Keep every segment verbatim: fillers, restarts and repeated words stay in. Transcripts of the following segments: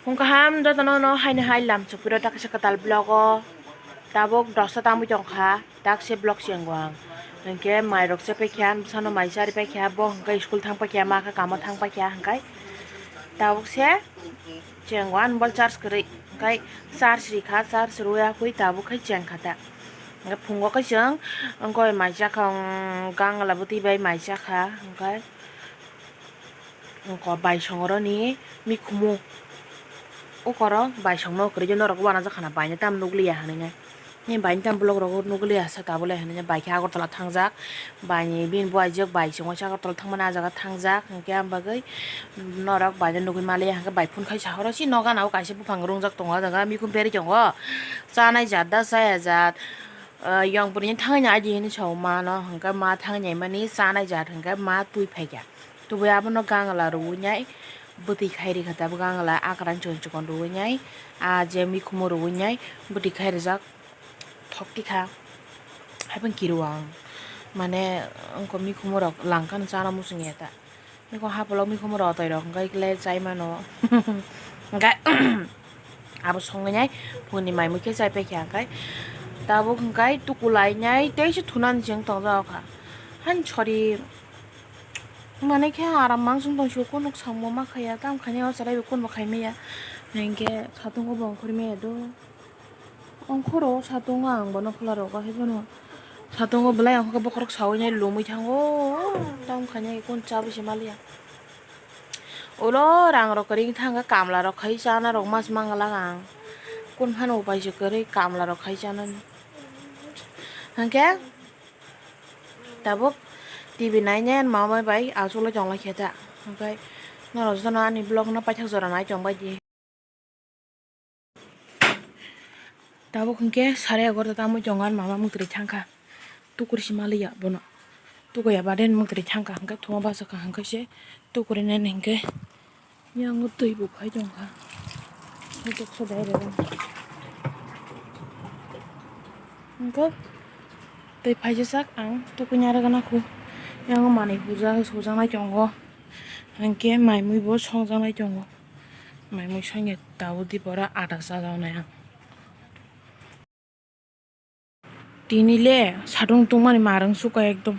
Phung kaham jotono no haino hai lam chukphiro taksa kwtal vlog o. Tabuk dosta tangwi tongkha, dak se vlog se wngo ang. Hinkhe mairok se paikha, bwsano mai chari paikha, bo hinkhe school thang paikha, ma khe kamo thang paikha hinkhe. Tabuk se chengwan bol charge kwrwi, hinkhe charge rikha, charge rwya khui tabuk khai chengkha ta. Hinkhe phungo khe chwng wngkoi mai chakha, wng gangla bwtwi bai mai chakha, hinkhe. Wngkha baisong oroni mikhumu. Ukoro baisongno kwrwi norok uanajak khana baino tamo nukliya hinwi nai. Ni baino tamo vlog rogo nukliya sa tabole hinwi nai. Bai khe Agartala thangjak. Baini bini buaijwk baisongo se Agartala thangmani ah jaga thangjak. Hinkhe ang bagwi norok baino nugwi maliya hinkhe bai phone khai sa horo si nogo gana o kaisa buphang rungjak tongo ah jaga mikhum berwi tongo. Chanai jat da chaya jat. Ah, yong bwrwini thangwi nai di hinwi sao mano hinkhe ma thangwi naimani chanai jat hinkhe ma twi phaikha. Tubui abono gangla rwui nai bwtwi khai rikha tabuk gangla akrani chikon chikon rwui nai ah je mikhumu rwui nai bwtwi khai rijak thok tikha. Haibang kiro ang mane wngkha mikhumu rok langkha no chana muchung ya ta mikhumu hapolo mikhumu rotoi rok hwnkhe le chai mano hwnkhe abo songwi nai phungni mai mui khe chai paikha hwnkhe tabuk hwnkhe tuku lai nai teisa thunani chwng tongjak kha hani sori. Mane khe aram mansong tong sio, kunuk samung ma khaiya, tam khani o chwrai bo kunbo khai maya. Hinkhe satung o bo ongkhor maya do. Ongkhoro satung o ang bono khwla rogo, hai bono satung o belai ang khe bokhorok saui nai lumui thango. Tam khani kun cha bisi maliya. Ulo rang rok ring thang khe kamla rok khai chana rok mas mangala ang. Kun phano upai se kwrwi kamla rok khai chanani. Hinkhe Tabuk T V nainai ani mama bai achuk lai tong lai khe ta. Hwnkhe norok jotono ani vlog no paithak jora nai tong bai di. Tabuk hwnkhe sare egarota ta mui tongo ani mama mwtwrwi thangkha. Tukur si maliya bono. Tukuya baden mwtwrwi thangkha hwnkhe thuma bachakha hwnkhe se tukurwi nani hwnkhe. Yang twi bo phai tongkha. Hai toksa dai rega. Hwnkhe twi phaijak ang tukunya rega nakhu. Yang manwi huja hujaknai tongo. Hwnkhe mai mui bo songjaknai tongo. Mai mui songya tabuk dipora ada chajaknai ang. Tini le satung tungmani marwng suka ekdom.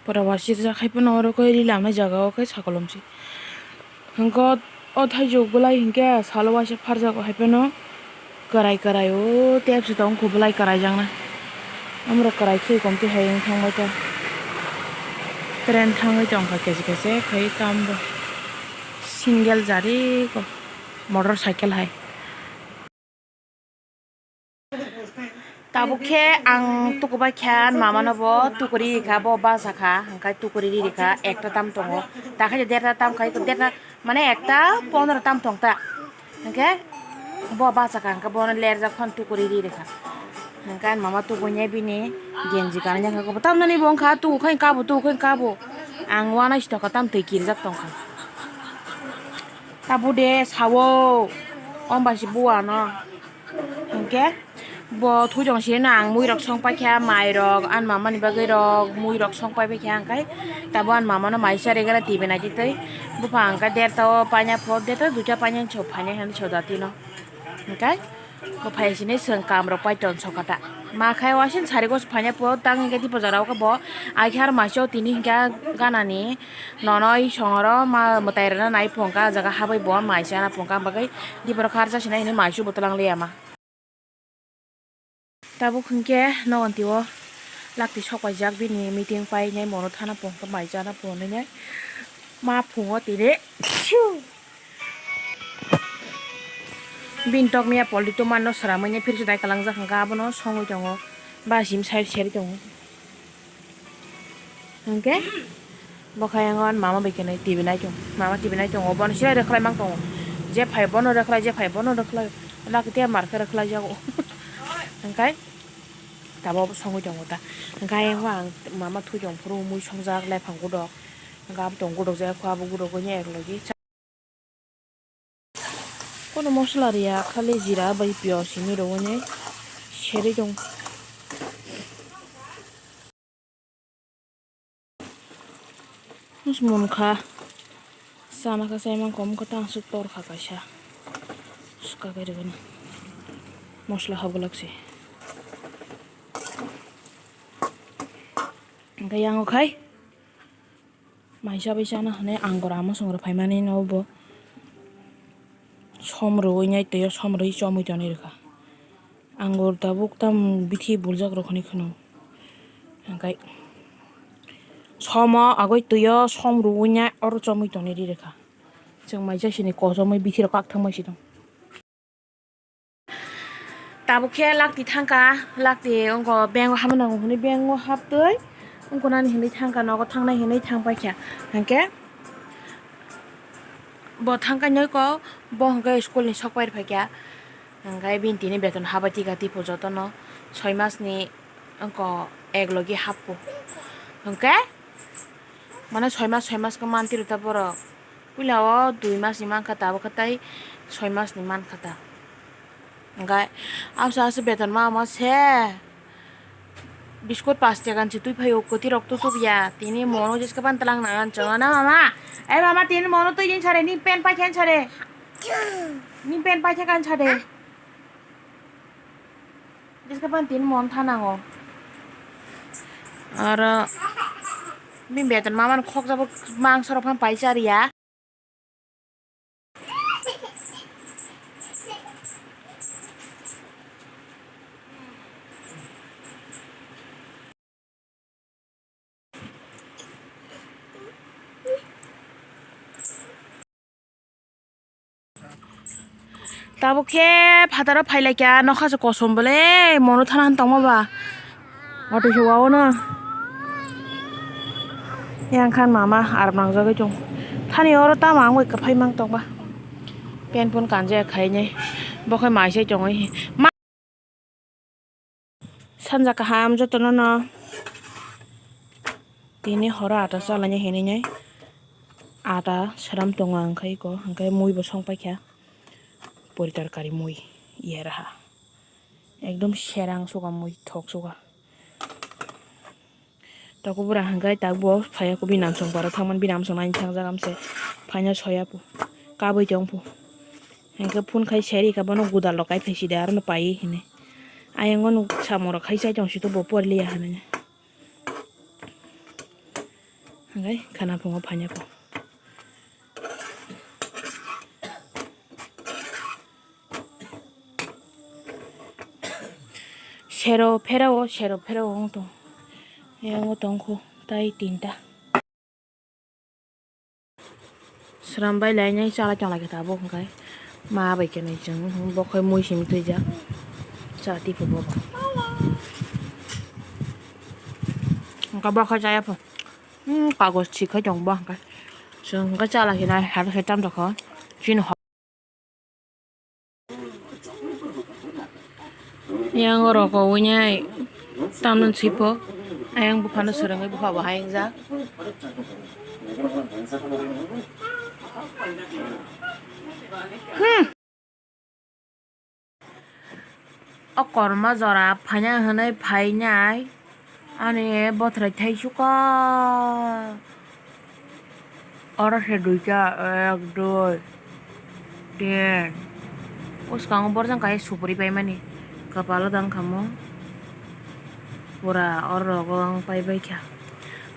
Pura wasirjak hai phano oro khe ri lamnai jaga o khe sakolom se. Hwnkhe o thaijuk bwlai hinkhe salo waisa pharjago hai phano kwrai kwrai o tepsi tong kho bwlai kwraijaknai. Amrok kwrai khe kom twi hai wng thangbai kha. Train thangwi tongkha kesi kesi khai tambo. Single jari ko motor cycle hai. Tabuk khe ang tukubai kha, mamano bo tukuri rikha, bo bachakha, hwnkhe tukuri ririkha, ekta tam tongo, ta khe derta tam khai, derta mane ekta pondro tam tongta, hwnkhe bo bachakha, hwnkhe bono lerjak phano tukuri ririkha, hwnkhe ani mama tukuinai bini genji kanai kha, tamnani bo wngkha tukukhai kabo, tukukhai kabo, ang uanaisitokha tam twi kirijak tongkha. Tabuk de sawo, ombaisi buano. Hwnkhe bo thujong sirino ang muirok song paikha, mairok, ani mamani bagwirok muirok song pai paikha, hwnkhe tabuk ani mamano mai chari gana T V naitwi twi. Buphang hwnkhe derta o paina pho, derta duita paina hinwi so phainai hinwi so datino. Hwnkhe bo phai sini chwng kamrok pai tonsokha ta. Ma khai waising sari gos phaina pho, tang hwnkhe tipo jora o khe bo aikhe aro maisio tini hwnkhe ganani. Nono i songoro ma mwtai rwna nai phungkha, ah jaga habwi bo mai chana phungkha, bagwi dipor kharsa sinai hinwi mai chubo twlang liya ma. Tabuk hwnkhe nogon tio lakti sok paijak bini meeting painai mono thana phungkha, mai chana phunuknai ma phungo tini. Bini tok miya polti tomanno swramwi nai phirsi dai kalangjak hwnkha, abono songwi tongo, ba sim side seri tongo. Hwnkhe bo khe ang ani mama bai khe nai T V nai tongo, mama T V nai tongo, bono siyai rwkhlai mang tongo, je phai bono rwkhlai, je phai bono rwkhlai, lak tiya mar khe rwkhlai jago. Hwnkhe tabuk bo songwi tongo ta, hwnkhe ayang bo ang mama thwi tong phuru mui songjak lephang gudok, hwnkhe abo tong gudok jaya kho, abo gudok bai eklogi. Kono mosla riya, khali jira bai piyaj hinwi rwui nai serwi tong. Munkha chana khe chai mankha, omo khe tangsuk tor kha kaisa. Kakai rwgano. Mosla hap glak se. Hwnkhe yang o khai. Maisa bai chana hwnwi angur ama songrok phaimani no bo som rwui nai twi o som rwui chomwi tonwi rwkha. Angur tabuk tam bithi buljak rok hwnwi kheno. Hwnkhe somo agoi twi o som rwui nai oro chomwi tonwi ri rwkha. Chwng maisa sini kochomwi bithi rok kak thangma si tong. Tabuk khe lakti thangkha, lakti wngkha bank o hapna nango hwnwi bank o haptwi wngkha nani hwnwi thangkha, nogo thangnai hwnwi thang paikha. Hinkhe bo thangkha noiko, bo hinkhe school ni sok pai rwphaikha. Hinkhe bini tini beton habai tikha tipo jotono soi masni. Wngkha ek logi happo. Hwnkhe mane soi mas, soi mas khe mantwi rwkha borok. Puila o dui mas ni mankha, tabukhe tei soi mas ni mankha ta. Hwnkhe amsa aswk beton ma omo se biskut pash taka ni se twi phaio, kwtwi rok tutuk ya. Tini mono jeska pan twlang nang chwng na mama. Ei mama, tini mono twi din sare, ni pen paikha sare. Ni pen paikha kan sare. Jeska pan tin mon thanango. Aro bini beton mamani khokjabo mangso rok phan paisa riya. Tabuk khe phataro phailaikha, nokha se kosom bole mono thana han tongma ba. Watwi se wao no. Yang khan mama arap nangjagwi tong. Thani oro tamo ang bai kwphai mang tongba. Pen pon kanje khainai. Bo khe mai sai tongwi. Ma- Sanja kaham jotono no. Tini horo ata chalani hinwi nai. Ata sram tongo ang khai ko, hwnkhe mui bo song paikha. Pori tarkari mui yeraha. Ekdom serang suka mui thok suka. Toko bwrang hwnkhe tak bo phaiya kho bini amsong paro thangmani, bini amsong naini thangjak amse phaina soya pho, kabui tong pho. Hwnkhe phone khai seri kha bono gudalo kai phaisidi arono paiwi hinwi. Ayang ono samung rok khai chai tong sito bo poriliya hinwi. Hwnkhe khana phungo phaina pho. Sero pherao, sero pherao wng tong. Yang o tong kho tai tinta. Sram bai lainai chala chang lai khe tabuk hwnkhe ma bai khe nai chwng bo khai mui simi twijak cha tipho bo. Hwnkhe bo khai chaya pho. Hmm, kagoj thik khai tong bo hwnkhe. Chwng hwnkhe chala khe nai hado khe tam tokho. Chini ho- Yang oro ko winai tamno sipo. Ayang buphano swrwngwi bupha bo hayung jak. Hmm. O kormo jora phaina hwnwi phainai. Ani bothrai thai suka. Oro se duita, ek, dui, tin. Bwskango borjak kaisa supri paimani. Kwpalo dang kha mo. Pura oro rogo ang pai bai kha.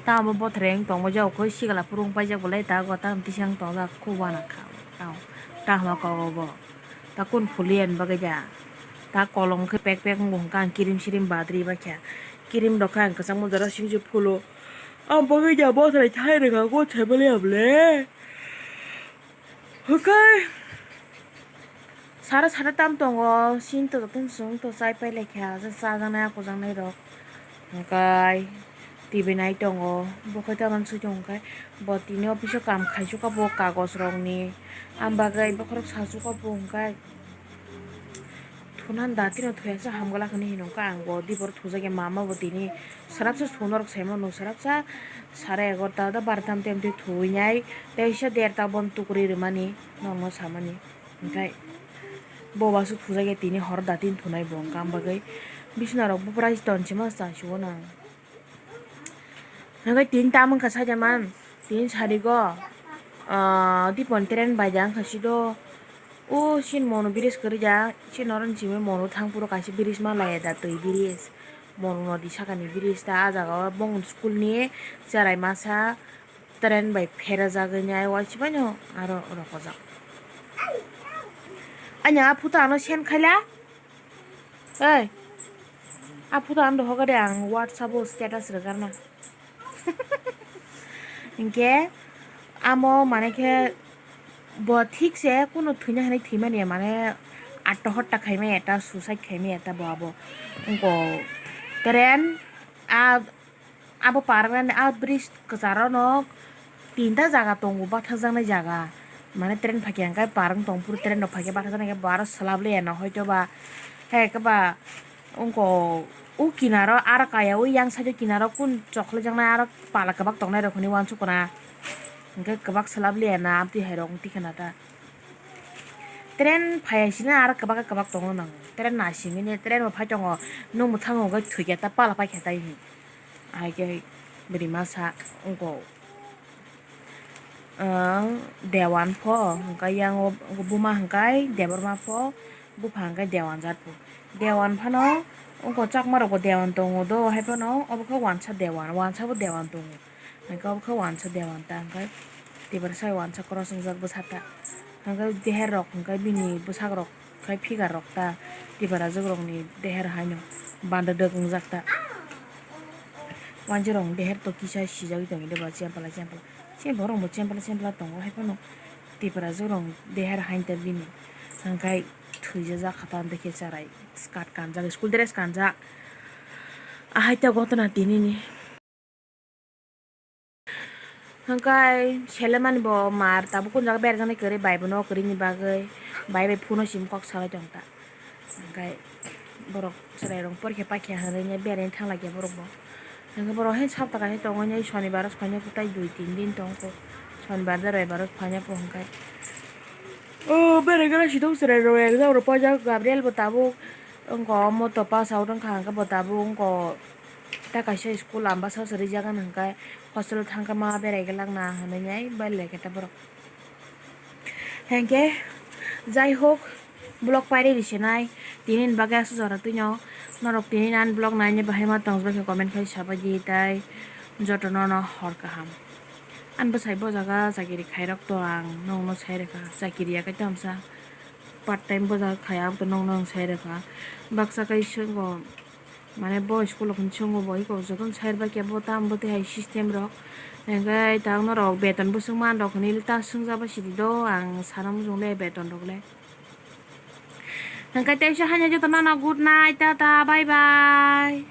Tamo bothrai ang tongma jao koi sigla phuru ang paijak bolai ta go ta tisang tongjak khubo na kha. Tamo, tamo kogo bo. Ta kun phuli ani bagwi da. Ta kolom khe pek pek wng kha, ang kirim sirim badri bai kha. Kirim rok khe ang kwchangma jora singsi phulo. Ang bagwi da bothrai thai rwkha, go thaibalya bole. Hwkhe sara sara tam tongo, sini to jotono chwng to chai pai lai kha, chajaknai akujaknai rok. Hwnkhe tibinai tongo, bo khe tamo swi tongo hwnkhe bo tini office o kam khai suka bo kagoj rokni, ang bagwi bokhorok sa suka bo hwnkhe thunan da tino thuya sa hamgwlak hinwi hino khe ang bo dibor thujakya mama bo tini swrapsa thunorok saimano swrapsa sare egarota da barota tei amtwi thuinai tei sa derta bono tukuri rwmani norokno samani. Hwnkhe bo uansuk thujakya tini horo datin thunai bo hwnkha, ang bagwi bisina rok bupra tonchima chai sugo nang. Hwnkhe tini tamo wngkha saida man, tini sarigo, ah, dipon tren bai da wngkha sido, O sin mono bridge kwrwi da, sin oro ni simi mono thang phuru kaisa bridge ma laya da, twi bridge, mono nodi sakani bridge ta. A jaga o bong school ni cherai masa train bai phera jagwi nai, waisa bai no aro rokojak. Ani a photo ano send khaila. Ei, a photo ano dohoka de ang WhatsApp o status rwgwrna. Hinkhe amo mane khe bo thik se kunu thwina hinwi thwimani ya, mane atto hotta khaimaya ta, suicide khaimaya ta bo abo. Wngkha train a, abo parknani a bridge kwcharo no tinta jaga tongo bathakjaknai jaga, mane train phaikhe hwnkhe park wng tong phuru train rok phaikhe bathakjaknai khe bo aro swlap liya no hoito ba, hai khe ba wngkha o kinaro aro kaya o yang side o kinaro kun chokhlaijaknai aro pala kwbak tongnai rok hinwi uansukuna, hwnkhe kwbak swlap liya na amtwi hai rok wng tikhe na ta. Train phai sini aro kwbak kwbak tongo nang. Train naisingni train bo phai tongo. Nung mwthango hwnkhe thwikhe ta pala paikha tai hi. Ahai khe bwrwi masa wngkho, ah, Dewan pho, hwnkhe yang o buma hwnkhe Debbarma pho, bupha hwnkhe Dewan jat pho. Dewan phano wngkho Chakma rok bo Dewan tongo do, hai phano obo khe wansa Dewan, wansa bo Dewan tongo. Hwnkhe obo khe wansa Dewan ta, hwnkhe Tiprasa bai wansa cross wngjak bwsa ta. Hwnkhe deher rok hwnkhe bini bwsak rok khai figure rok ta, Tiprajwk rokni deher haino bandwdwk wngjak ta. Wanjwi rok deher to kisa sijagwi tongwi de ba chempla chempla. Chini borok bo chempla chempla tongo, hai phano Tiprajwk rok deher hain ta bini. Hwnkhe thwijajak kha ta, hwnkhe cherai skirt kanjak, school dress kanjak. Ahai ta ghotona tinini. Hwnkhe selemani bo mar tabuk kun jaga berajaknai kwrwi, bai bo nok kwrwini bagwi, bai bai phone o sim kok salai tong ta. Hwnkhe borok chwrairok porikha paikha hinwi beraina thanglaikha borok bo. Hwnkhe borok haino sapta kaisa tongwi sonibar o phaina tai dui tin din tongkho. Sonibar de roibar o phaina po hwnkhe. O beraina sitong chwrairok exam rok paijak, Gabriel bo tabuk wngkha omo to pass out wngkha, hwnkhe bo tabuk wngkha. Ta kaisa school lamba sasa rijak, ano hwnkhe hostel o thangkhe ma berai glak na hinwi nai bai lai khe ta borok. Hinkhe jai hok, vlog pairi risinai tini ni bagwi aswk jora twino. Norok tini ani vlog naina bahai ma tong, jeba khe comment khai sabai di, tai jotono no hor kaham. Ani bwsai bo jaga chakiri khairok to ang nokno sai rwkha, chakiri ya khe tamsa part time bo jaga khaya, aboni nokno ang sai rwkha. Baksa kaisa bo mane bo school rok hinwi chwngo bo eko jotono sai rwbaikhe bo tam bo tei hai system rok. Hwnkhe ta norok beton bwswk man rok hinwi ta swngjak bai sidi do, ang sana muchung le beton rok le. Hwnkhe teisa haino jotono no good night, tata, bye bye.